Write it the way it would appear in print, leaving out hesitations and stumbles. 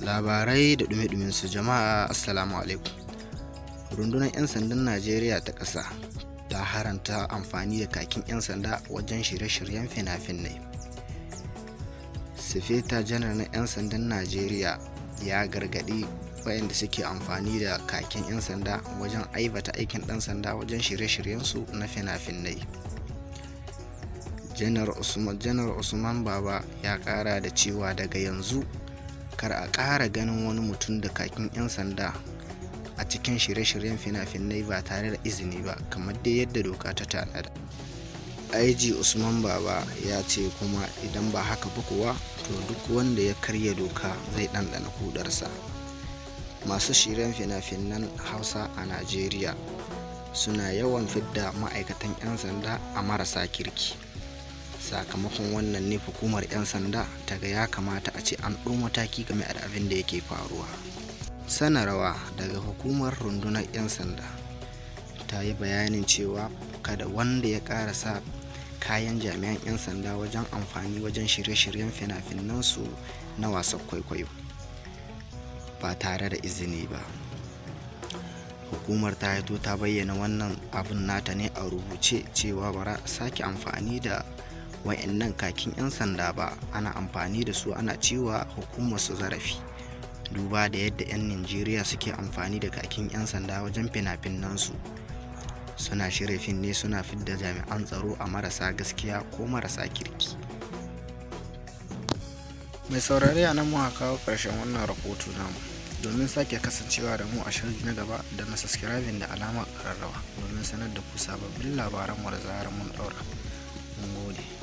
Labarai da ɗumi su. Jama'a, assalamu alaikum. Rundunar 'yan sandan Najeriya ta ƙasa ta haramta amfani da kakin 'yan sanda wajen shirye-shiryen fina-finai. Sifeta Janar na 'yan sandan Najeriya ya gargaɗi waɗanda suke amfani da kakin 'yan sanda wajen aibata aikin ɗan sanda wajen shirye-shiryensu na fina-finai. Janar Usman Baba ya ƙara da cewa daga yanzu kar a ƙara ganin wani mutum da kakin 'yan sanda a cikin shirye-shiryen fina-finai ba tare da izini ba, kamar dai yadda doka ta tanada. IG Usman Baba ya ce kuma idan ba haka ba kuwa, to duk wanda ya karya doka zai ɗanɗana kudarsa. Masu shirya fina-finan Hausa a Najeriya suna yawan fidda ma'aikatan 'yan sanda a marasa kirki. Sakamakon wannan ne hukumar 'yan sanda ta ga ya kamata a ce an ɗau mataki game da abin da yake faruwa. Sanarwa daga hukumar rundunar 'yan sanda ta yi bayanin cewa kada wanda ya ƙara sa kayan jami'an 'yan sanda wajen amfani wajen shirye-shiryen fina-finansu na wasan kwaikwayo ba tare da izini ba. Hukumar ta hito ta bayyana wannan abun nata ne a rubuce cewa bara sake amfani da wa'annan kakin 'yan sanda ba, ana amfani da su ana ciwa hukumar su zarafi, duba da yadda 'yan Najeriya suke amfani da kakin 'yan sanda wajen fina-finansu, suna shirya fim ne suna fidda jami'an tsaro a marasa gaskiya ko marasa kirki. Mai saurare, a nan muka kawo ƙarshen wannan rahoto namu. Domin sake kasancewa da mu a shiri na gaba, danna subscribing da alamar ƙararrawa domin sanar da ku sababbin labaranmu da zarar mun ɗaura. Mun gode.